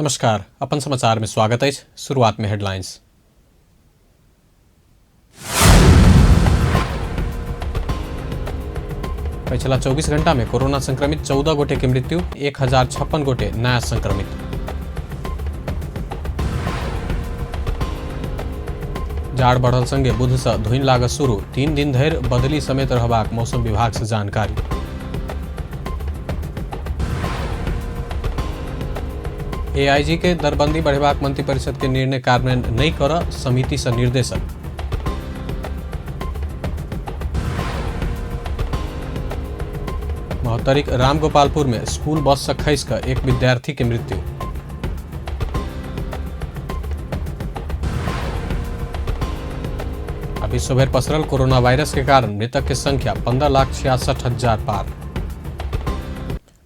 नमस्कार, अपन समाचार में स्वागत अछि। शुरुआत में हेडलाइंस। पछिला 24 घंटा में कोरोना संक्रमित 14 गोटे के मृत्यु, 1056 गोटे नया संक्रमित। जाड़ बढ़ल संगे बुध से धुइन लागत शुरू, 3 दिन धरि बदली समेत रहबाक मौसम विभाग से जानकारी। एआईजी के दरबंदी बढ़ेबाक मंत्रिपरिषद के निर्णय कार्यान्वयन नहीं कर समिति से निर्देशन। महोत्तरीक रामगोपालपुर में स्कूल बस से खसि कऽ एक विद्यार्थी के मृत्यु। आ विश्वभरि पसरल कोरोना वायरस के कारण मृतक के संख्या 15,66,000 पार।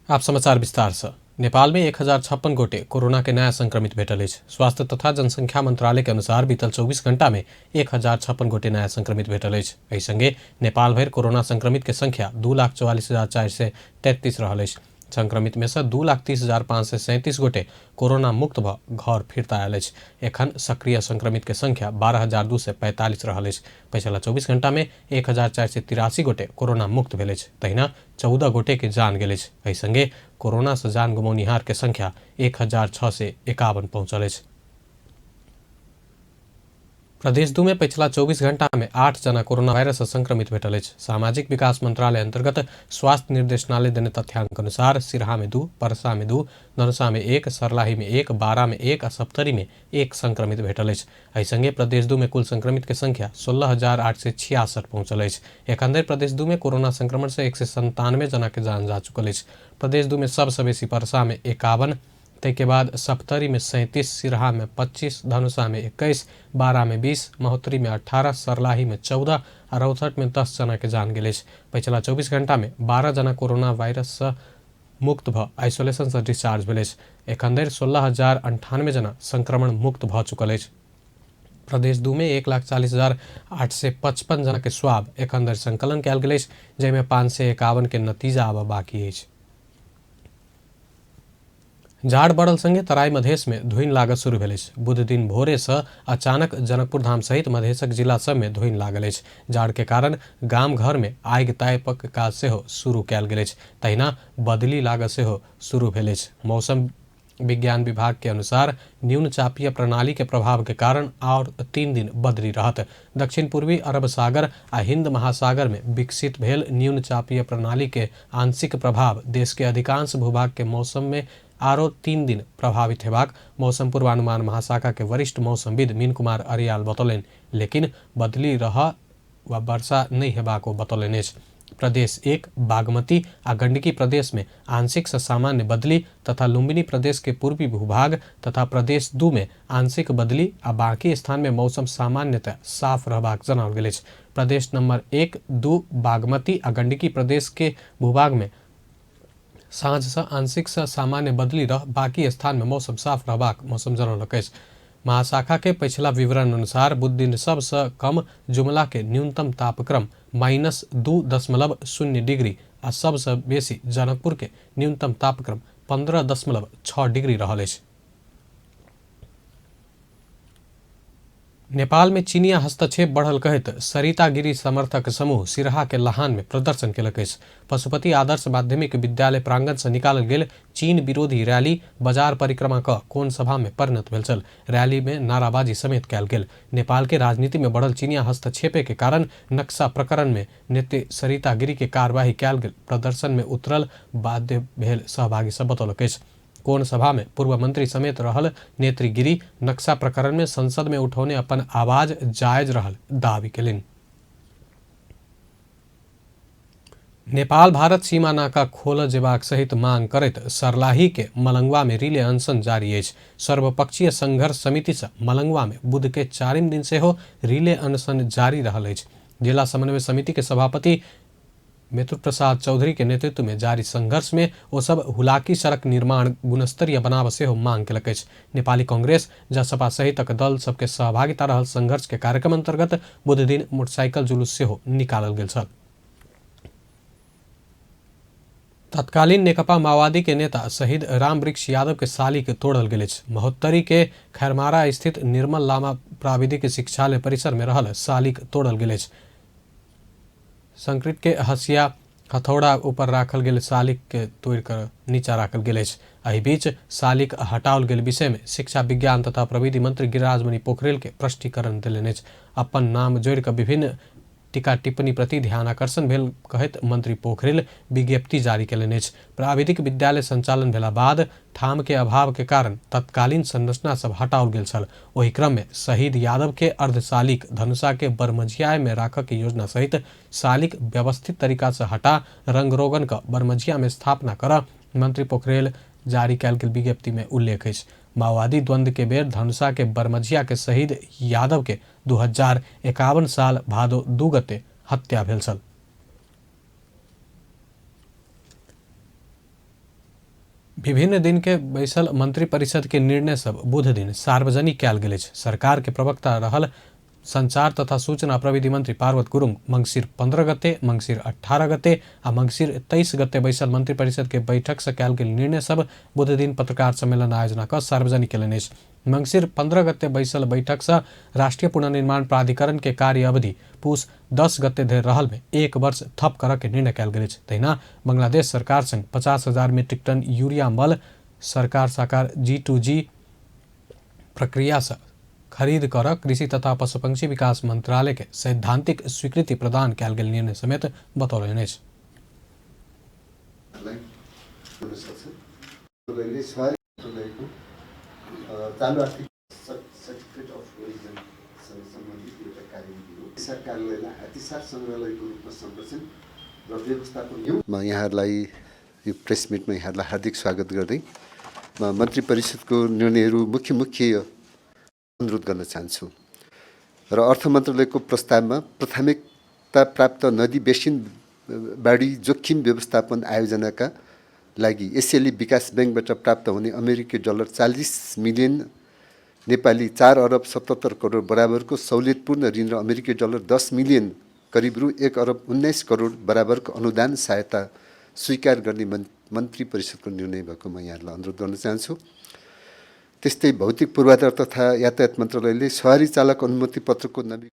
आप समाचार विस्तार से। नेपाल में 1056 गोटे कोरोना के नया संक्रमित भेटल अछि। स्वास्थ्य तथा जनसंख्या मंत्रालय के अनुसार बीतल 24 घंटा में 1056 गोटे नया संक्रमित भेटल अछि। एहि संगे नेपाल भरि कोरोना संक्रमित के संख्या 2,44,433 रहल अछि। संक्रमित में से 2,30,537 गोटे कोरोना मुक्त भ घर फिरता आयल अछि। एखन सक्रिय संक्रमित के संख्या 12,245 रहल अछि। पछिला 24 घंटा में 1,483 गोटे कोरोना मुक्त भेल अछि। तहिना 14 गोटे के जान गेल अछि। एहि संगे कोरोना से जान गुमौनिहार के संख्या 1,651 पहुंचल अछि। प्रदेश 2 में पछिला 24 घंटा में 8 जना कोरोना वायरस से संक्रमित भेटल अछि। सामाजिक विकास मंत्रालय अंतर्गत स्वास्थ्य निर्देशनालय देने तथ्यांक अनुसार सिरहा में 2, परसा में 2, धनुषा में 1, सरलाही में 1, बारा में 1 आ सप्तरी में 1 संक्रमित भेटल अछि। एहि संगे प्रदेश 2 में कुल संक्रमित के संख्या 16,866 पहुंचल अछि। एखन धरि प्रदेश 2 में कोरोना संक्रमण से 197 जना के जान जा चुकल अछि। प्रदेश 2 में सबसे बेसी परसा में 51, ताहिके बाद सप्तरी में 37, सिरहा में 25, धनुषा में 21, बारा में 20, महोत्तरी में 18, सरलाही में 14 आ रौतहट में 10 जना के जान गेल अछि। पछिला 24 घंटा में 12 जना कोरोना वायरस से मुक्त भ आइसोलेशन से डिस्चार्ज भेल अछि। एखन धरि 16,098 जना संक्रमण मुक्त भ चुकल अछि। प्रदेश 2 में 1,40,855 जना के स्वाब एखन धरि संकलन कयल गेल अछि, जाहिमे 551 के नतीजा आबऽ बाकी अछि। जाड़ बढ़ल संगे तराई मधेश में धुइन लागत शुरू भेल अछि। बुध दिन भोरे से अचानक जनकपुर धाम सहित मधेशक जिला सब में धुइन लागल अछि। जाड़ के कारण गाम घर में आगि तापक काज सेहो शुरू कयल गेल अछि। तहिना बदली लागत सेहो शुरू भेल अछि। मौसम विज्ञान विभाग के अनुसार न्यून चापीय प्रणाली के प्रभाव के कारण और 3 दिन बदली रहत। दक्षिण पूर्वी अरब सागर आ हिंद महासागर में विकसित भेल न्यून चापीय प्रणाली के आंशिक प्रभाव देश के अधिकांश भूभाग के मौसम में आरो 3 दिन प्रभावित हेबाक मौसम पूर्वानुमान महाशाखा के वरिष्ठ मौसमविद मीन कुमार अरियाल बतौलनि। लेकिन बदली रह वा वर्षा नहीं हेबाक ओ बतौलनि अछि। प्रदेश 1 बागमती आ गंडकी प्रदेश में आंशिक से सामान्य बदली तथा लुम्बिनी प्रदेश के पूर्वी भूभाग तथा प्रदेश 2 में आंशिक बदली आ बाकी स्थान में मौसम सामान्यतः साफ रहबाक जनाओल गेल अछि। प्रदेश नंबर 1, 2 बागमती आ गंडकी प्रदेश के भूभाग में साँझ से आंशिक से सामान्य बदली रह बाकी स्थान में मौसम साफ रहबाक मौसम जनौलक अछि। महाशाखा के पछिला विवरण अनुसार बुध दिन सबसे कम जुमला के न्यूनतम तापक्रम -2.0 डिग्री आ सबसे बेसी जनकपुर के न्यूनतम तापक्रम 15.6 डिग्री रहल अछि। नेपाल में चीनिया हस्तक्षेप बढ़ल कहैत सरितागिरी समर्थक समूह सिरहा के लहान में प्रदर्शन केलक अछि। पशुपति आदर्श माध्यमिक विद्यालय प्रांगण से निकालल गेल चीन विरोधी रैली बाजार परिक्रमा क कोन सभा में परिणत भेल छल। रैली में नाराबाजी समेत कयल गेल। नेपाल के राजनीति में बढ़ल चीनिया हस्तक्षेपे के कारण नक्शा प्रकरण में नेत्री सरितागिरी के कार्यवाही कयल गेल। प्रदर्शन में उतरल बाध्य भेल सहभागी सब बतौलक अछि। कोन सभा में पूर्व मंत्री समेत रहल नेत्री गिरी नक्शा प्रकरण में संसद में उठौने अपन आवाज जायज रहल दावी केलनि। नेपाल भारत सीमा नाका खोल जेबाक सहित मांग करैत सरलाही के मलंगवा में रिले अनशन जारी अछि। सर्वपक्षीय संघर्ष समिति से मलंगवा में बुध के 4 दिन सेहो रिले अनशन जारी रहल अछि। जिला समन्वय समिति के सभापति मित्र प्रसाद चौधरी के नेतृत्व में जारी संघर्ष में ओ सब हुलाकी सड़क निर्माण गुणस्तरीय बनाब सेहो मांग केलक अछि। नेपाली कांग्रेस जसपा सहितक दल सबके सहभागिता रहल संघर्ष के कार्यक्रम अंतर्गत बुध दिन मोटरसाइकिल जुलूस सेहो निकालल गेल छल। तत्कालीन नेकपा माओवादी के नेता शहीद रामवृक्ष यादव के शालिक तोड़ल गेल अछि। महोत्तरी के खैरमारा स्थित निर्मल लामा प्राविधिक शिक्षालय परिसर में रहल शालिक तोड़ल गेल अछि। संकृत के हसिया हथौड़ा ऊपर राखल गेल शालिक के तोड़ कर नीचा राखल गेल अछि। एहि बीच शालिक हटाओल गेल विषय में शिक्षा विज्ञान तथा प्रविधि मंत्री गिरिराजमणि पोखरेल के स्पष्टीकरण देलनि अछि। अपन नाम जोड़ि कऽ विभिन्न टीका टिप्पणी प्रति ध्यान आकर्षण भेल कहैत मंत्री पोखरेल विज्ञप्ति जारी कयलनि अछि। प्राविधिक विद्यालय संचालन भेला बाद ठाम के अभाव के कारण तत्कालीन संरचना सब हटाओल गेल छल। ओहि क्रम में शहीद यादव के अर्धशालिक धनुषा के बरमझिया में राखऽ के योजना सहित शालिक व्यवस्थित तरीका से हटा रंग रोगन क बरमझिया में स्थापना कर मंत्री पोखरेल जारी कयल गेल विज्ञप्ति में उल्लेख अछि। माओवादी द्वंद्व के बेर धनुषा के बरमझिया के शहीद यादव के 2051 साल भादो 2 गते हत्या भेल छल। विभिन्न दिन के बैसल मंत्री परिषद के निर्णय सब बुध दिन सार्वजनिक कयल गेल अछि। सरकार के प्रवक्ता रहल संचार तथा सूचना प्रविधि मंत्री पार्वत गुरुङ मंगसिर 15 गते, मंगसिर 18 गते आ मंगसिर 23 गते बैसल मंत्री परिषद के बैठक से कयल गेल निर्णय सब बुध दिन पत्रकार सम्मेलन आयोजना क सार्वजनिक कयलनि अछि। मंगसिर 15 गते बैसल बैठक से राष्ट्रीय पुनर्निर्माण प्राधिकरण के कार्य अवधि पुस 10 गते धरि रहल में 1 वर्ष थप करऽ के निर्णय कयल गेल अछि। तहिना बांग्लादेश सरकार संग 50,000 मीट्रिक टन यूरिया मल सरकार साकार G2G प्रक्रिया से खरीद कर कृषि तथा पशुपक्षी विकास मंत्रालय के सैद्धांतिक स्वीकृति प्रदान कयल गेल निर्णय समेत बतौलनि अछि। म यहाँहरूलाई यो प्रेस मिटमा यहाँहरूलाई हार्दिक स्वागत गर्दै म मन्त्री परिषदको निर्णयहरू मुख्य मुख्य अनुरोध गर्न चाहन्छु र अर्थ मन्त्रालयको प्रस्तावमा प्राथमिकता प्राप्त नदी बेसिन बाढी जोखिम व्यवस्थापन आयोजनाका लागि एसियाली विकास ब्याङ्कबाट प्राप्त हुने अमेरिकी डलर 40 मिलियन नेपाली 4 अरब 77 करोड बराबरको सहुलियतपूर्ण ऋण र अमेरिकी डलर 10 मिलियन करिब रु 1 अरब 19 करोड बराबरको अनुदान सहायता स्वीकार गर्ने मन्त्री परिषदको निर्णय भएको म यहाँहरूलाई अनुरोध गर्न चाहन्छु। त्यस्तै भौतिक पूर्वाधार तथा यातायात मन्त्रालयले सवारी चालक अनुमति पत्रको नवीकरण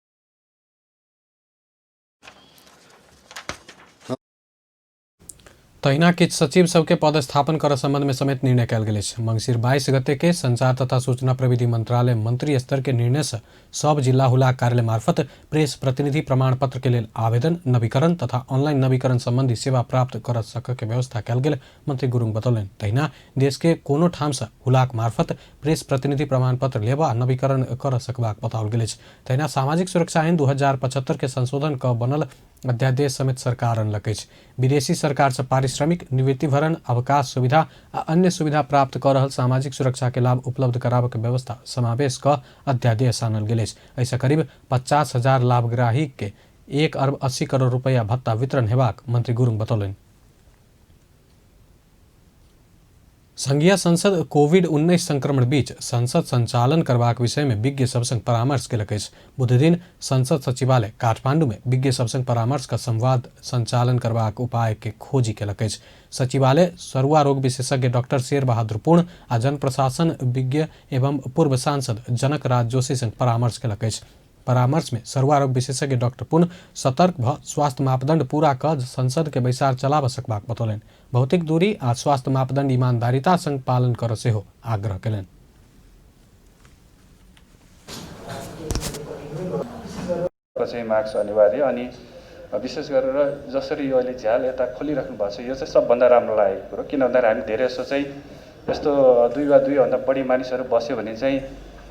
तहिना किछु सचिव सबके पदस्थापन कर संबंध में समेत निर्णय कयल गेल अछि। मंगसिर 22 गते के संचार तथा सूचना प्रविधि मंत्रालय मंत्री स्तर के निर्णय से सब जिला हुलाक कार्यालय मार्फत प्रेस प्रतिनिधि प्रमाण पत्र के लेल आवेदन, नवीकरण तथा ऑनलाइन नवीकरण संबंधी सेवा प्राप्त कर सक के व्यवस्था कयल गेल मंत्री गुरुङ बतौलनि। तहिना देश के कोनो ठाम से हुलाक मार्फत प्रेस प्रतिनिधि प्रमाण पत्र लेब आ नवीकरण कर सकबाक बताओल गेल अछि। तहिना सामाजिक सुरक्षा ऐन 2075 के संशोधन क बनल अध्यादेश समेत सरकार अनलक अछि। विदेशी सरकार से पारिश्रमिक, निवृत्ति भरण, अवकाश सुविधा आ अन्य सुविधा प्राप्त कऽ रहल सामाजिक सुरक्षा के लाभ उपलब्ध कराबऽ के व्यवस्था समावेश कऽ अध्यादेश आनल गेल अछि। एहिसँ करीब 50,000 लाभग्राही के 1 अरब 80 करोड़ रुपैया भत्ता वितरण हेबाक मंत्री गुरुङ बतौलनि। संघीय संसद कोविड-19 संक्रमण बीच संसद संचालन करबाक विषय में विज्ञ सब संग परामर्श केलक अछि। बुधदिन संसद सचिवालय काठमांडू में विज्ञ सब संग परामर्श क संवाद संचालन करबाक उपाय के खोजी केलक अछि। सचिवालय सरुआ रोग विशेषज्ञ डॉक्टर शेर बहादुर पूर्ण आ जनप्रशासन विज्ञ एवं पूर्व सांसद जनक राज जोशी संग परामर्श केलक अछि। परामर्श में सरुआ रोग विशेषज्ञ डॉक्टर पुन सतर्क भ स्वास्थ्य मापदंड पूरा क संसद के बैसार चलाब सकबाक बतौलनि। भौतिक दूरी आ स्वास्थ्य मापदंड ईमानदारिता संग पालन कर सेहो आग्रह केलनि। चाहिँ मास्क अनिवार्य अनि विशेष गरेर जसरी यो अहिले झ्याल यता खोलिराख्नु भएको छ यो चाहिँ सबभन्दा राम्रो लागेको कुरो। किन भन्दाखेरि हामी धेरै जसो चाहिँ यस्तो 2 वा 2 भन्दा बढी मानिसहरू बस्यो भने चाहिँ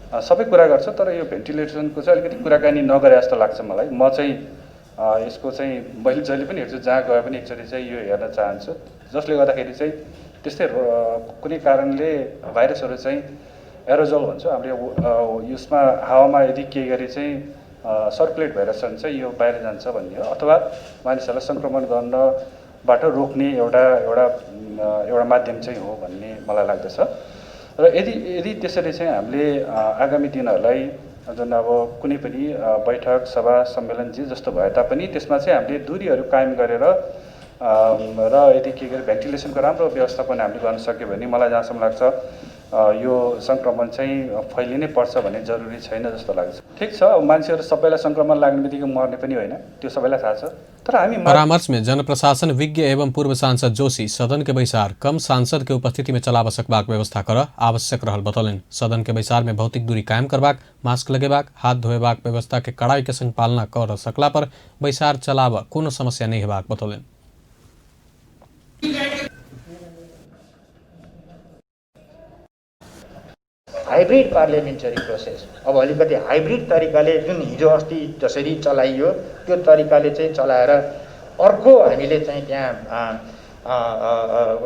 सबै कुरा गर्छ, तर यो भेन्टिलेसनको चाहिँ अलिकति कुराकानी नगरे जस्तो लाग्छ मलाई। म चाहिँ यसको चाहिँ मैले जहिले पनि हेर्छु, जहाँ गए पनि एकचोटि चाहिँ यो हेर्न चाहन्छु, जसले गर्दाखेरि चाहिँ त्यस्तै कुनै कारणले भाइरसहरू चाहिँ एरोजल भन्छ हामीले यसमा हावामा यदि केही गरी चाहिँ सर्कुलेट भएर भने चाहिँ यो बाहिर जान्छ भन्ने हो, अथवा मानिसहरूलाई सङ्क्रमण गर्नबाट रोक्ने एउटा एउटा एउटा माध्यम चाहिँ हो भन्ने मलाई लाग्दछ। र यदि यदि त्यसरी चाहिँ हामीले आगामी दिनहरूलाई जुन अब कुनै पनि बैठक सभा सम्मेलन जे जस्तो भए तापनि त्यसमा चाहिँ हामीले दूरीहरू कायम गरेर र यदि के गरे भेन्टिलेसनको राम्रो व्यवस्थापन हामीले गर्न सक्यो भने मलाई जहाँसम्म लाग्छ यो सङ्क्रमण चाहिँ फैलिनै पर्छ भन्ने जरुरी छैन जस्तो लाग्छ। ठिक छ, मान्छेहरू सबैलाई सङ्क्रमण लाग्ने बित्तिकै मर्ने पनि होइन, त्यो सबैलाई थाहा छ। तर हामी परामर्श में जनप्रशासन विज्ञ एवं पूर्व सांसद जोशी सदन के बैसार कम सांसद के उपस्थिति में चलाब सकबाक व्यवस्था कर आवश्यक रहल बतौलनि। सदन के बैसार में भौतिक दूरी कायम करबाक, मास्क लगेबाक, हाथ धोएबाक व्यवस्था के कड़ाई के संग पालना कर सकला पर बैसार चलाब कोनो समस्या नहीं हेबाक बतौलनि। हाइब्रिड पार्लियामेन्टरी प्रोसेस अब अलिकति हाइब्रिड तरिकाले जुन हिजो अस्ति जसरी चलाइयो त्यो तरिकाले चाहिँ चलाएर अर्को हामीले चाहिँ त्यहाँ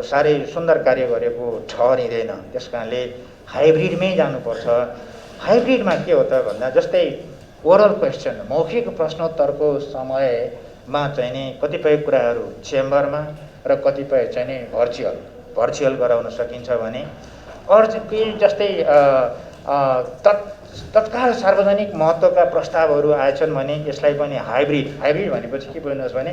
साह्रै सुन्दर कार्य गरेको ठहरिँदैन। त्यस कारणले हाइब्रिडमै जानुपर्छ। हाइब्रिडमा के हो त भन्दा जस्तै ओरल क्वेसन मौखिक प्रश्नोत्तरको समयमा चाहिँ नि कतिपय कुराहरू चेम्बरमा र कतिपय चाहिँ नि भर्चुअल गराउन सकिन्छ भने अरू केही जस्तै तत्काल सार्वजनिक महत्त्वका प्रस्तावहरू आएछन् भने यसलाई पनि हाइब्रिड भनेपछि के बुझ्नुहोस् भने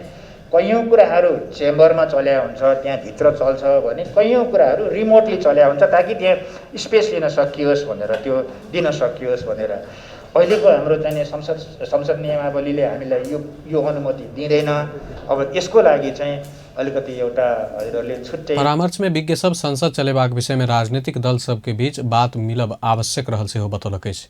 कैयौँ कुराहरू चेम्बरमा चल्या हुन्छ, त्यहाँभित्र चल्छ भने कैयौँ कुराहरू रिमोटली चल्या हुन्छ ताकि त्यहाँ स्पेस लिन सकियोस् भनेर, त्यो दिन सकियोस् भनेर। अहिलेको हाम्रो चाहिँ संसद नियमावलीले हामीलाई यो अनुमति दिँदैन। अब यसको लागि चाहिँ अलिकति एउटा हजुरहरूले छुट्टै परामर्श में विज्ञ सब संसद चलेबाक विषय में राजनीतिक दल सबके बीच बात मिलब आवश्यक रहल सेहो बतौलक अछि।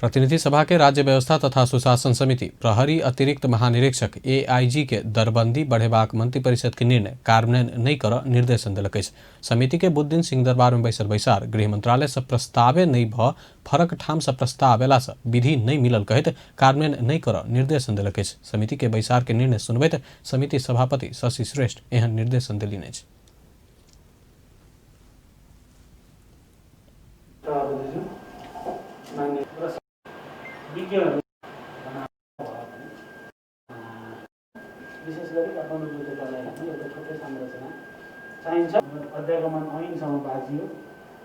प्रतिनिधि सभा के राज्य व्यवस्था तथा सुशासन समिति प्रहरी अतिरिक्त महानिरीक्षक एआईजी के दरबंदी बढ़ेबाक मंत्रिपरिषद के निर्णय कार्यान्वयन नहीं कर निर्देशन देलक अछि। समिति के बुधदिन सिंहदरबार में बैसल बैसार गृह मंत्रालय से प्रस्तावे नहीं भ फरक ठाम से प्रस्ताव अयला से विधि नहीं मिलल कहैत कार्यान्वयन नहीं कर निर्देशन देलक अछि। समिति के बैसार के निर्णय सुनबैत समिति सभापति शशि श्रेष्ठ एहन निर्देशन देलनि अछि। विशेष गरी काठमाडौँ उपत्यकालाई एउटा छुट्टै संरचना चाहिन्छ। अध्यागमन ऐनसँग बाजियो,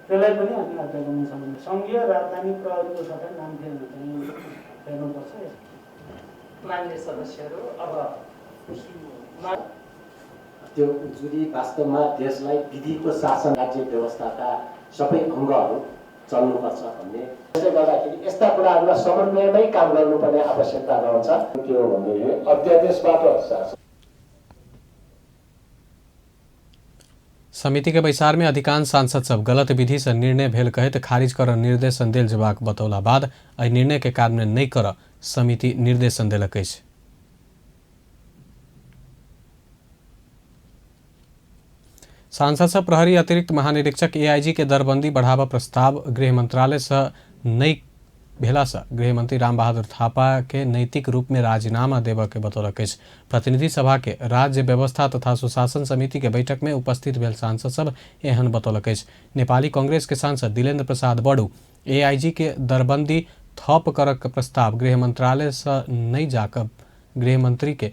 त्यसलाई पनि हामी अध्यागमनसँग सङ्घीय राजधानी प्रहरीको सट्टा नाम फेर्न चाहिँ फेर्नुपर्छ। मान्य सदस्यहरू, अब त्यो जुरी वास्तवमा देशलाई विधिको शासन राज्य व्यवस्थाका सबै अङ्गहरू चल्नुपर्छ भन्ने, त्यसले गर्दाखेरि यस्ता कुराहरूमा समन्वयमै काम गर्नुपर्ने आवश्यकता रहन्छ। त्यो भन्दाखेरि अध्यादेशबाट शासन। समिति के बैसार में अधिकांश सांसद सब गलत विधि से निर्णय भेल कहैत खारिज कर निर्देशन देल जेबाक बतौला बाद एहि निर्णय के कार्यान्वयन नहि कर समिति निर्देशन देलक अछि। सांसद सब प्रहरी अतिरिक्त महानिरीक्षक एआईजी के दरबंदी बढ़ावा प्रस्ताव गृह मंत्रालय से नहीं भेला से गृहमंत्री रामबहादुर थापा के नैतिक रूप में राजीनामा देबऽ के बतौलक अछि। प्रतिनिधि सभा के राज्य व्यवस्था तथा सुशासन समिति के बैठक में उपस्थित भेल सांसद सब एहन बतौलक अछि। नेपाली कांग्रेस के सांसद दिलेन्द्र प्रसाद बडू एआईजी के दरबंदी थप करक प्रस्ताव गृह मंत्रालय से नहीं जाकर गृहमंत्री के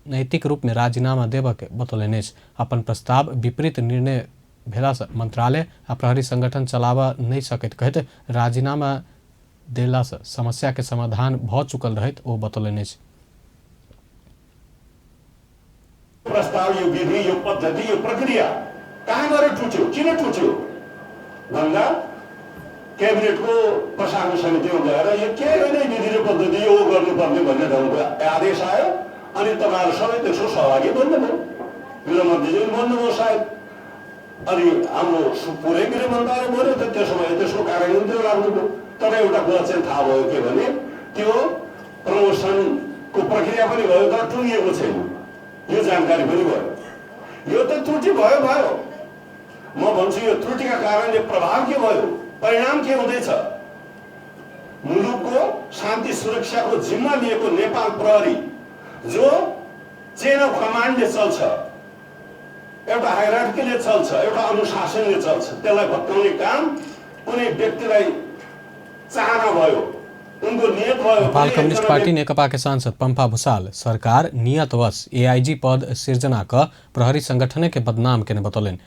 नैतिक रूप में राजीनामा देबऽ के बतौलनि अछि। अपन प्रस्ताव विपरीत निर्णय भेला से मंत्रालय आ प्रहरी संगठन चलाबऽ नहि सकैत कहैत राजीनामा देला से समस्या के समाधान भ चुकल रहैत ओ बतौलनि अछि। प्रस्ताव, यो विधि, यो पद्धति, यो प्रक्रिया कहाँ गएर टुट्यो, किन टुट्यो भन्दा क्याबिनेटको प्रशासन समितिमा गएर यो के होइन विधि र पद्धति यो गर्नुपर्ने भन्ने ढङ्गको आदेश आयो। अनि तपाईँहरू सबै त्यसको सहभागी बन्नुभयो, गृहमन्त्रीजी पनि बन्नुभयो सायद, अनि हाम्रो पुरै गृह मन्त्रालय बन्यो त त्यसो भए त्यसको कार्यान्वयन त्यो लाग्नुभयो। तर एउटा कुरा चाहिँ थाहा भयो के भने त्यो प्रमोसनको प्रक्रिया पनि भयो तर टुङ्गिएको छैन, यो जानकारी पनि भयो। यो त त्रुटि भयो भयो, म भन्छु यो त्रुटिका कारणले प्रभाव के भयो, परिणाम के हुँदैछ? मुलुकको शान्ति सुरक्षाको जिम्मा लिएको नेपाल प्रहरी जो चेन अफ कमान्डले चल्छ, एउटा हायरार्कीले चल्छ, एउटा अनुशासनले चल्छ, त्यसलाई भत्काउने काम कुनै व्यक्तिलाई चाहना भयो, उनको नियत भयो। नेपाल कम्युनिस्ट पार्टी नेकपा के सांसद पंपा भूषाल सरकार नियतवश एआईजी पद सिर्जना क प्रहरी संगठन के बदनाम केने बतौलनि।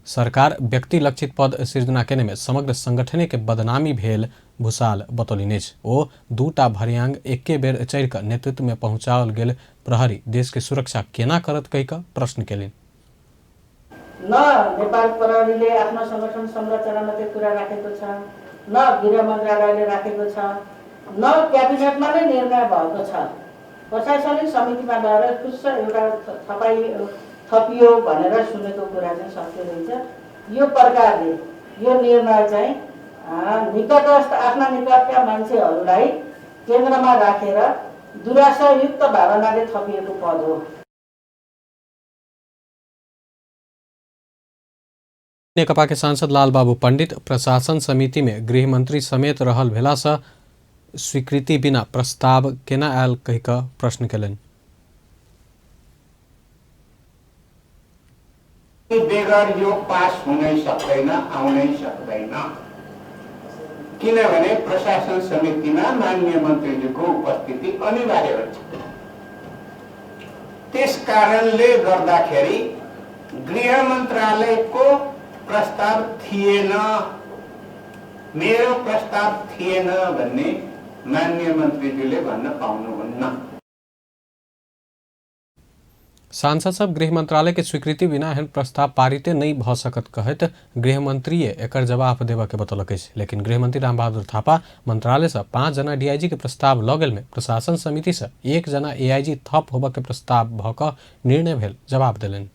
सरकार व्यक्ति लक्षित पद सिर्जना केने में समग्र संगठने के बदनामी भेल भूषाल बतौलनि अछि। ओ दूटा भर्यांग एके बेर चढ़ि कऽ नेतृत्व में पहुंचाओल गेल प्रहरी देश के सुरक्षा केना करत कहि कऽ प्रश्न केलनि। न नेपाल प्रहरीले आफ्नो संगठन संरचनामा त्यो कुरा राखेको छ, न गृह मन्त्रालयले राखेको छ, न क्याबिनेटमा नै निर्णय भएको छ। प्रशासनिक समितिमा गएर खुस्स एउटा थपियो भनेर सुनेको कुरा चाहिँ सत्य रहेछ। यो प्रकारले यो निर्णय चाहिँ निकटस्थ आफ्ना निकटका मान्छेहरूलाई केन्द्रमा राखेर दुराशायुक्त भावनाले थपिएको पद हो। नेकपा के सांसद लालबाबू पंडित प्रशासन समिति में गृहमंत्री समेत रहल भेला से स्वीकृति बिना प्रस्ताव केना आयल कहि कऽ प्रश्न केलनि। बेगर यो पास हुनै सक्दैन, आउनै सक्दैन, किनभने प्रशासन समितिमा मान्य मन्त्रीज्यूको उपस्थिति अनिवार्य हुन्छ। त्यस कारणले गर्दाखेरि गृह मन्त्रालयको प्रस्ताव थिएन, मेरो प्रस्ताव थिएन भन्ने मान्य मन्त्रीज्यूले भन्न पाउनुहुन्न। सांसद सब गृह मंत्रालय के स्वीकृति बिना एहन प्रस्ताव पारिते नहीं भ सकत कहैत गृहमंत्री एकर जवाब देबऽ के बतौलक अछि। लेकिन गृहमंत्री रामबहादुर थापा मंत्रालय से 5 जना डीआईजी के प्रस्ताव लऽ गेल में प्रशासन समिति से 1 जना एआईजी थप होबऽ के प्रस्ताव भ कऽ निर्णय भेल जवाब देलनि।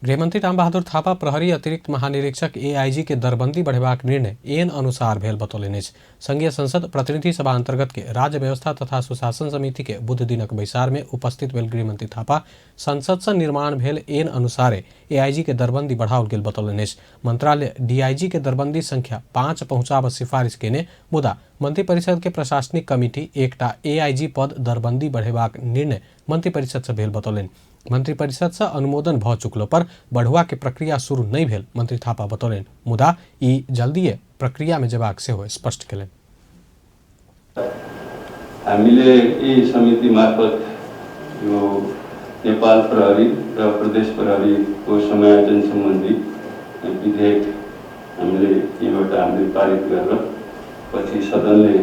गृहमंत्री रामबहादुर थापा प्रहरी अतिरिक्त महानिरीक्षक एआईजी के दरबंदी बढ़ेबाक निर्णय एन अनुसार भेल बतौलनि अछि। संघीय संसद प्रतिनिधि सभा अंतर्गत के राज्य व्यवस्था तथा सुशासन समिति के बुध दिनक बैसार में उपस्थित भेल गृहमंत्री थापा संसद से निर्माण भेल एन अनुसारे एआईजी के दरबंदी बढ़ाओल गेल बतौलनि अछि। मंत्रालय डीआईजी के दरबंदी संख्या 5 पहुंचाबऽ सिफारिश केने मुदा मंत्रिपरिषद के प्रशासनिक कमिटी एकटा एआईजी पद दरबंदी बढ़ेबाक निर्णय मंत्रिपरिषद से भेल बतौलनि। मंत्रिपरिषद से अनुमोदन भ चुकलो पर बढ़ुआ के प्रक्रिया शुरू नहीं भेल मंत्री थापा बतौलनि, मुदा ई जल्दीए प्रक्रिया में जेबाक सेहो स्पष्ट केलनि। हामीले यी समिति मार्फत यो नेपाल प्रहरी र प्रदेश प्रहरीको समायोजन सम्बन्धी विधेयक हामीले यहीँबाट हामीले पारित गरेर पछि सदनले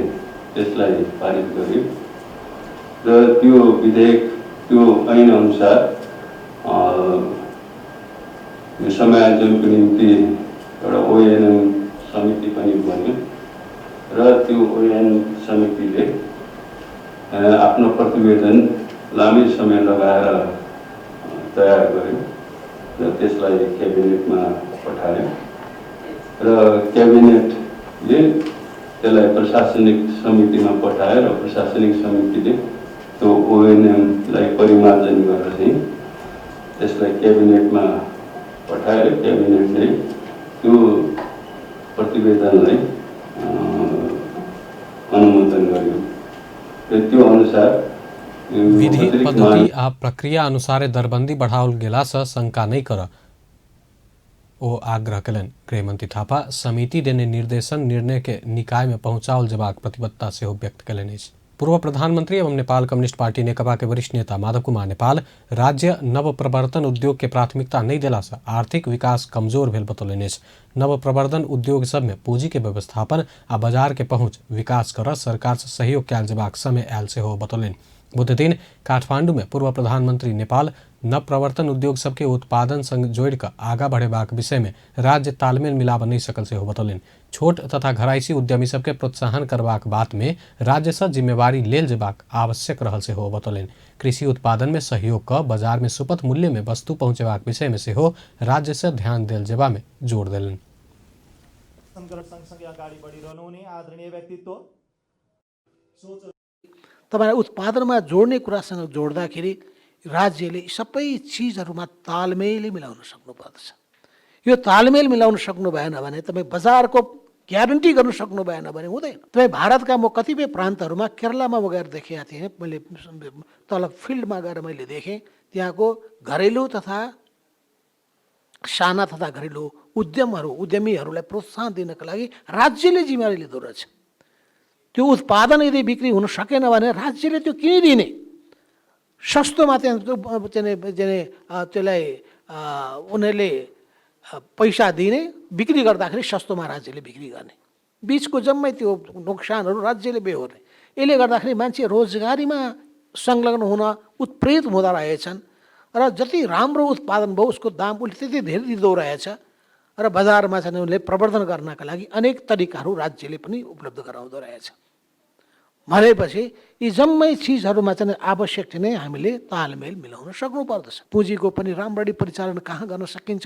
त्यसलाई पारित गर्यो र त्यो विधेयक त्यो ऐन अनुसार यो समायोजनको निम्ति एउटा ओएनएम समिति पनि बन्यो र त्यो ओएन समितिले आफ्नो प्रतिवेदन लामै समय लगाएर तयार गर्यो र त्यसलाई क्याबिनेटमा पठायो र क्याबिनेटले त्यसलाई प्रशासनिक समितिमा पठायो र प्रशासनिक समितिले त्यो ओएनएमलाई परिमार्जन गरेर चाहिँ त्यसलाई क्याबिनेटमा पठायो। क्याबिनेटले त्यो प्रतिवेदनलाई अनुमोदन गर्यो र त्यो अनुसार विधि पद्धति आ प्रक्रिया अनुसार दरबंदी बढ़ाओल गेला से शंका नहीं कर ओ आग्रह केलनि। गृहमंत्री थापा समिति देने निर्देशन निर्णय के निकाय में पहुंचाओल जेबाक प्रतिबद्धता सेहो व्यक्त केलनि अछि। पूर्व प्रधानमंत्री एवं नेपाल कम्युनिस्ट पार्टी नेकपा के वरिष्ठ नेता माधव कुमार नेपाल राज्य नवप्रवर्तन उद्योग के प्राथमिकता नहीं देला से आर्थिक विकास कमजोर भेल बतौलनि अछि। नवप्रवर्तन उद्योग सब में पूंजी के व्यवस्थापन आ बाजार के पहुंच विकास कर सरकार से सहयोग कयल जेबाक समय आयल सेहो बतौलनि। बुधदिन काठमांडू में पूर्व प्रधानमंत्री नेपाल नवप्रवर्तन उद्योग सबके उत्पादन संग जोड़ि कऽ आगा बढ़ेबाक विषय में राज्य तालमेल मिलाबऽ नहि सकल सेहो बतौलनि। छोट तथा घरायसी उद्यमी सबके प्रोत्साहन करबाक बात में राज्य से जिम्मेवारी लेल जेबाक आवश्यक रहल सेहो बतौलनि। कृषि उत्पादन में सहयोग कऽ बाजार में सुपथ मूल्य में वस्तु पहुंचेबाक विषय में सेहो राज्य से ध्यान देल जेबा में जोर देलनि। तपाईलाई उत्पादनमा जोड्ने कुरासँग जोड्दाखेरि राज्यले सबै चिजहरूमा तालमेल मिलाउन सक्नुपर्दछ। यो तालमेल मिलाउन सक्नु भएन भने तपाईँ बजारको ग्यारेन्टी गर्नु सक्नु भएन भने हुँदैन। तपाईँ भारतका म कतिपय प्रान्तहरूमा केरलामा म गएर देखेका थिएँ, मैले तल फिल्डमा गएर मैले देखेँ त्यहाँको घरेलु तथा साना तथा घरेलु उद्यमहरू उद्यमीहरूलाई प्रोत्साहन दिनका लागि राज्यले जिम्मेवारी लिँदो रहेछ। त्यो उत्पादन यदि बिक्री हुन सकेन भने राज्यले त्यो किनिदिने, सस्तोमा त्यहाँ चाहिँ त्यसलाई उनीहरूले पैसा दिने, बिक्री गर्दाखेरि सस्तोमा राज्यले बिक्री गर्ने, बिचको जम्मै त्यो नोक्सानहरू राज्यले बेहोर्ने। यसले गर्दाखेरि मान्छे रोजगारीमा संलग्न हुन उत्प्रेरित हुँदो रहेछन् र जति राम्रो उत्पादन भयो उसको दाम उसले त्यति धेरै दिँदो रहेछ र बजारमा चाहिँ उनले प्रवर्धन गर्नका लागि अनेक तरिकाहरू राज्यले पनि उपलब्ध गराउँदो रहेछ। भनेपछि यी जम्मै चिजहरूमा चाहिँ आवश्यक चाहिँ हामीले तालमेल मिलाउन सक्नुपर्दछ। पुँजीको पनि राम्ररी परिचालन कहाँ गर्न सकिन्छ,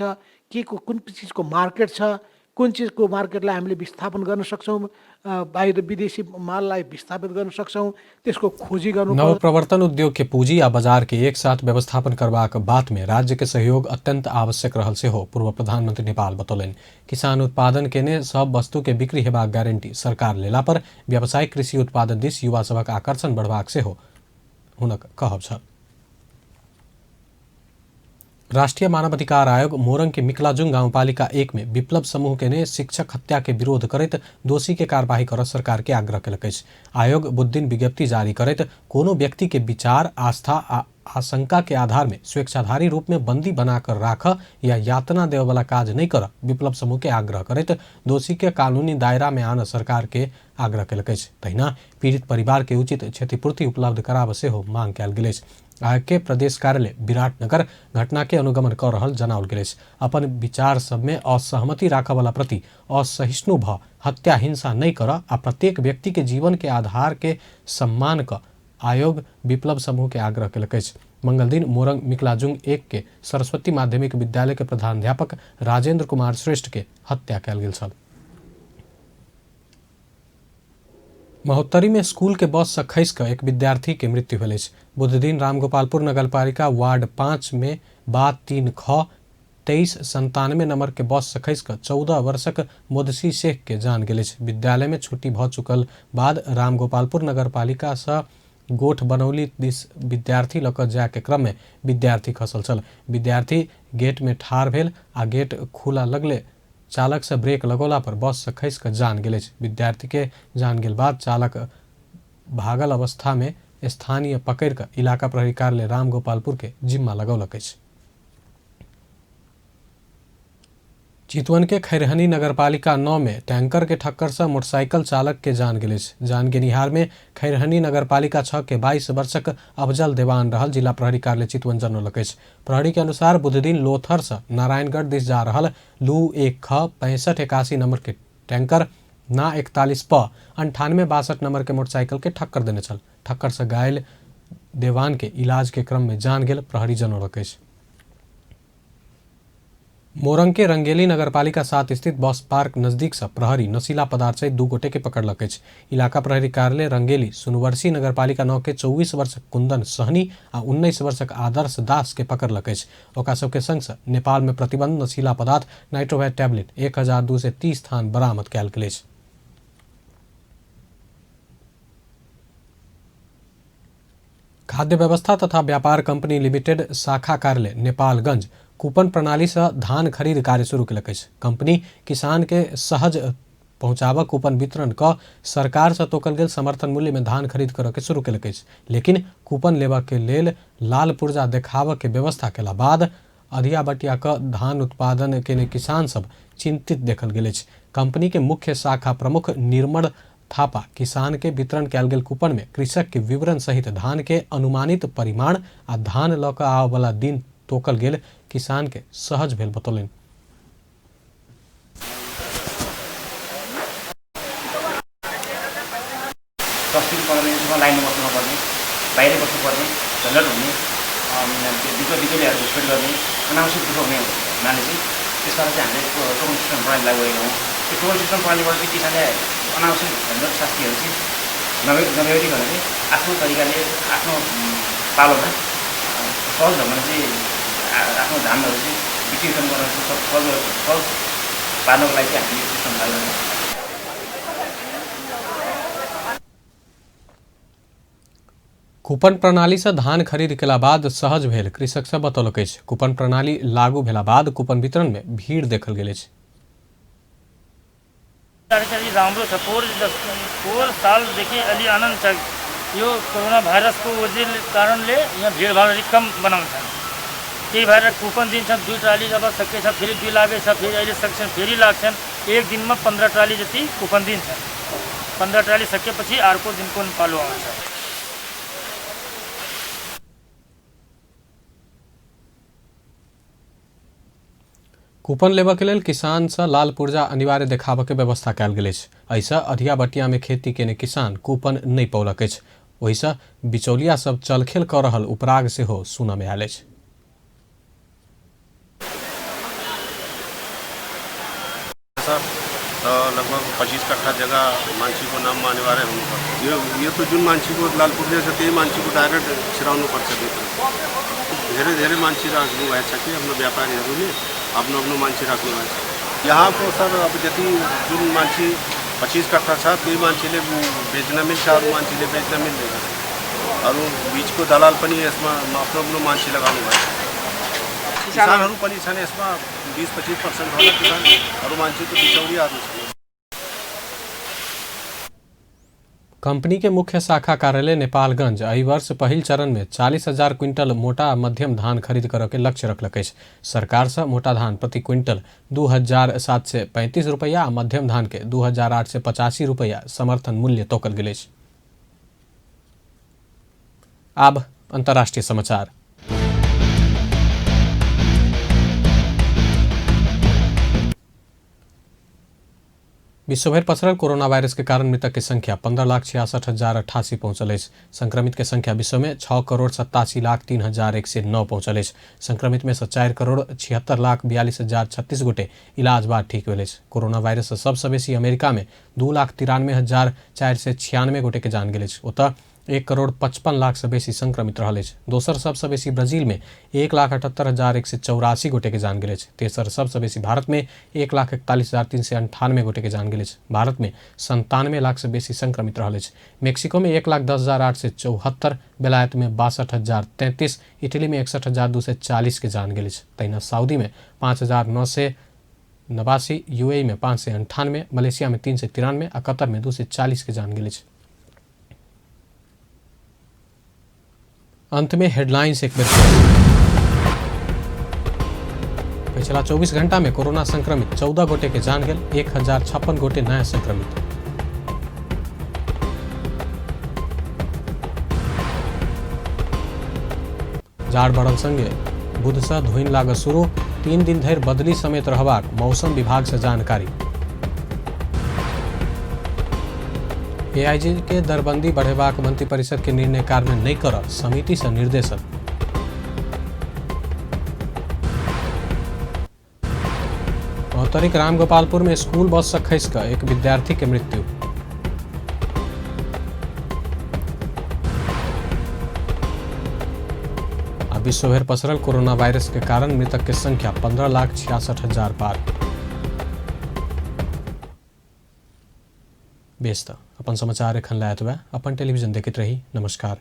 के को कुन चिजको मार्केट छ, कुन चिजको मार्केटलाई हामीले विस्थापन गर्न सक्छौँ, बाहिर विदेशी माललाई विस्थापित गर्न सक्छौँ, त्यसको खोजी गर्नु। नवप्रवर्तन उद्योग के पूंजी आ बाजार के एक साथ व्यवस्थापन करबाक बात में राज्य के सहयोग अत्यंत आवश्यक रहल सेहो पूर्व प्रधानमंत्री नेपाल बतौलनि। किसान उत्पादन केने सब वस्तु के बिक्री हेबाक गारंटी सरकार लेला पर व्यावसायिक कृषि उत्पादन दिस युवा सभक आकर्षण बढ़बाक सेहो हुनक कहब छल। राष्ट्रीय मानवाधिकार आयोग मोरंग के मिकलाजुंग गाउँपालिका 1 में विप्लव समूह के ने शिक्षक हत्या के विरोध करैत दोषी के कार्यवाही कर सरकार के आग्रह केलक अछि। आयोग बुधदिन विज्ञप्ति जारी करैत कोनो व्यक्ति के विचार, आस्था आ आशंका के आधार में स्वेच्छाधारी रूप में बंदी बनाकर राख या यातना देववाला काज नहीं कर विप्लव समूह के आग्रह करैत दोषी के कानूनी दायरा में आन सरकार के आग्रह केलक अछि। तहिना पीड़ित परिवार के उचित क्षतिपूर्ति उपलब्ध कराब सेहो मांग कयल गेल अछि। आयोग के प्रदेश कार्यालय विराटनगर घटना के अनुगमन कर रहल जनाओल गेल अछि। अपन विचार सब में असहमति राखऽवला प्रति असहिष्णु भ हत्या हिंसा नहीं कर आ प्रत्येक व्यक्ति के जीवन के आधार के सम्मान क आयोग विप्लव समूह के आग्रह केलक अछि। मंगलदिन मोरंग मिकलाजुंग 1 के सरस्वती माध्यमिक विद्यालय के प्रधानाध्यापक राजेंद्र कुमार श्रेष्ठ के हत्या कयल गेल छल। महोत्तरी में स्कूल के बस से खसि कऽ एक विद्यार्थी के मृत्यु भेल अछि। बुधदिन रामगोपालपुर नगरपालिका वार्ड 5 में बा 3 ख 2397 नंबर के बस से खसि कऽ 14 वर्षक मोदसी शेख के जान गेल अछि। विद्यालय में छुट्टी भऽ चुकल बाद रामगोपालपुर नगरपालिका से गोठ बनौली दिस विद्यार्थी लऽ कऽ जाय के क्रम में विद्यार्थी खसल छल। विद्यार्थी गेट में ठाढ़ भेल आ गेट खुला लगले चालक से ब्रेक लगौला पर बस से खसि कऽ जान गेल अछि। विद्यार्थी के जान गेल बाद चालक भागल अवस्था में स्थानीय पकड़ि कऽ इलाका प्रहरी कार्यालय रामगोपालपुर के जिम्मा लगौलक अछि। चितवन के खैरहनी नगरपालिका 9 में टैंकर के ठक्कर से मोटरसाइकिल चालक के जान गेल अछि। जान गेनिहार में खैरहनी नगरपालिका 6 के 22 वर्षक अफजल देवान रहल जिला प्रहरी कार्यालय चितवन जनौलक अछि। प्रहरी के अनुसार बुधदिन लोथर से नारायणगढ़ दिस जा रहल लू 1 ख 6581 नंबर के टैंकर ना 41 प 9862 नंबर के मोटरसाइकिल के ठक्कर देने छल। ठक्कर से घायल देवान के इलाज के क्रम में जान गेल प्रहरी जनौलक अछि। मोरंग के रंगेली नगरपालिका 7 स्थित बस पार्क नजदीक से प्रहरी नशीला पदार्थ सहित 2 गोटे के पकड़लक अछि। इलाका प्रहरी कार्यालय रंगेली सुनवर्सी नगरपालिका 9 के 24 वर्षक कुंदन सहनी आ 19 वर्षक आदर्श दास के पकड़लक अछि। ओकरा सबके संग से नेपाल में प्रतिबंध नशीला पदार्थ नाइट्रोवैट टैबलेट 1230 थान बरामद कयल गेल अछि। खाद्य व्यवस्था तथा व्यापार कंपनी लिमिटेड शाखा कार्यालय नेपालगंज कूपन प्रणाली से धान खरीद कार्य शुरू केलक अछि। कंपनी किसान के सहज पहुंचाबऽ कूपन वितरण क सरकार से तोकल गेल समर्थन मूल्य में धान खरीद करऽ के शुरू केलक अछि। लेकिन कूपन लेबऽ के लेल लाल पुर्जा देखाबऽ के व्यवस्था केला बाद अधिया बटिया क धान उत्पादन केने किसान सब चिंतित देखल गेल अछि। कंपनी के मुख्य शाखा प्रमुख निर्मल थापा किसान के वितरण कयल गेल कूपन में कृषक के विवरण सहित धान के अनुमानित परिमाण आ धान लऽ कऽ आबऽ वाला दिन तोकल गेल किसान के सहज भेल बतौलनि। 10 दिन 15 दिनसम्म लाइनमा बस्नु नपर्ने, बाहिर बस्नुपर्ने, झन्झट हुने, बिचमा बिचौलियाहरू घुसपेट गर्ने, अनावश्यक दुःख हुने हुनाले चाहिँ त्यसबाट चाहिँ हामीले टोकन सिस्टम प्रणाली लागू गरेका हौँ। त्यो टोकन सिस्टम प्रणालीबाट चाहिँ किसानले अनावश्यक झन्झट शास्तिहरू चाहिँ नभेटिकन चाहिँ आफ्नो तरिकाले आफ्नो पालोमा सहज ढङ्गले चाहिँ आफ्नो धानहरू चाहिँ बिक्री गर्न चाहिँ सहज पार्नको लागि चाहिँ हामीले यो सिस्टम लागू गरेका हौँ। कूपन प्रणाली से धान खरीद केला बाद सहज भेल कृषक सब बतौलक अछि। कूपन प्रणाली लागू भेला बाद कूपन वितरण में भीड़ देखल गेल अछि। राम्रो छ, पोहोर सालदेखि अलि आनन्द छ। यो कोरोना भाइरसको वजह कारणले यहाँ भिडभाड अलिक कम बनाउँछन्। त्यही भएर कुपन दिन्छन्, 2 ट्राली जब सकेछ फेरि 2 लागेछ, फेरि अहिले सक्छन् फेरि लाग्छन्। एक दिनमा 15 ट्राली जति कुपन दिन्छन्। 15 ट्राली सकेपछि अर्को दिनको पालो आउँछ। कूपन लेबऽ के लेल किसान से लाल पुर्जा अनिवार्य देखाबऽ के व्यवस्था कयल गेल अछि। एहिसँ अधिया बटिया में खेती केने किसान कूपन नहि पौलक अछि। ओहिसँ बिचौलिया सब चलखेल कऽ रहल उपराग सेहो सुनऽ में आयल अछि। सर त लगभग 25 कट्ठा जग्गा मान्छेको नाममा अनिवार्य हुनुपर्छ। यो त जुन मान्छेको लाल पूर्जा छ त्यही मान्छेको डाइरेक्ट छिराउनुपर्छ भित्र। धेरै धेरै मान्छे राख्नु भएछ कि आफ्नो व्यापारीहरूले आफ्नो आफ्नो मान्छे राख्नु भएछ। यहाँको सर अब जति जुन मान्छे 25 कट्ठा छ त्यही मान्छेले बेच्न मिल्छ, अरू मान्छेले बेच्न मिल्दैन। अरू बिचको दलाल पनि यसमा आफ्नो आफ्नो मान्छे लगाउनु भएछ। किसानहरू पनि छन् यसमा 20-25% होला किसान, अरू मान्छे त बिचौलियाहरू छन्। कंपनी के मुख्य शाखा कार्यालय नेपालगंज एहि वर्ष पहिल चरण में 40,000 क्विंटल मोटा आ मध्यम धान खरीद करऽ के लक्ष्य रखलक अछि। सरकार से मोटा धान प्रति क्विंटल 2,735 रुपया आ मध्यम धान के 2,885 रुपया समर्थन मूल्य तोकल गेल अछि। आब अंतर्राष्ट्रीय समाचार। विश्वभरि पसरल कोरोना वायरस के कारण मृतक के संख्या 15,66,088 पहुंचल अछि। संक्रमित के संख्या विश्व में 6,87,03,109 पहुंचल अछि। संक्रमित में से 4,76,42,036 गोटे इलाज बाद ठीक भेल अछि। कोरोना वायरस से सबसँ बेसी अमेरिका में 2,93,496 गोटे के जान गेल अछि। ओतऽ 1,55,00,000 से बेसी संक्रमित रहल अछि। दोसर सबसँ बेसी ब्राजील में 1,78,184 गोटे के जान गेल अछि। तेसर सबसँ बेसी भारत में 1,41,398 गोटे के जान गेल अछि। भारत में 97 लाख से बेसी संक्रमित रहल अछि। मेक्सिको में 1,10,874, बेलायत में 62,033, इटली में 61,240 के जान गेल अछि। तहिना सऊदी में 5,989, यूएई में 598, मलेशिया में 393 आ कतर में 240 के जान गेल अछि। अंत में हेडलाइंस एक बेर। पिछला 24 घंटा में कोरोना संक्रमित 14 गोटे के जान गेल, 1,056 गोटे नया संक्रमित। जाड़ बढ़ल संगे बुध से धुइन लागत शुरू, 3 दिन धरि बदली समेत रहबाक मौसम विभाग से जानकारी। एआईजी के दरबंदी बढ़ेबाक मंत्रिपरिषद के निर्णय कार्यान्वयन नहीं कर समिति से निर्देशन। महोत्तरीक रामगोपालपुर में स्कूल बस से खसि कऽ एक विद्यार्थी के मृत्यु। आ विश्वभरि पसरल कोरोना वायरस के कारण मृतक के संख्या 15,66,000 पार। बेस त अपन समाचार एखन लए एतबे। अपन टेलीविजन देखैत रही। नमस्कार।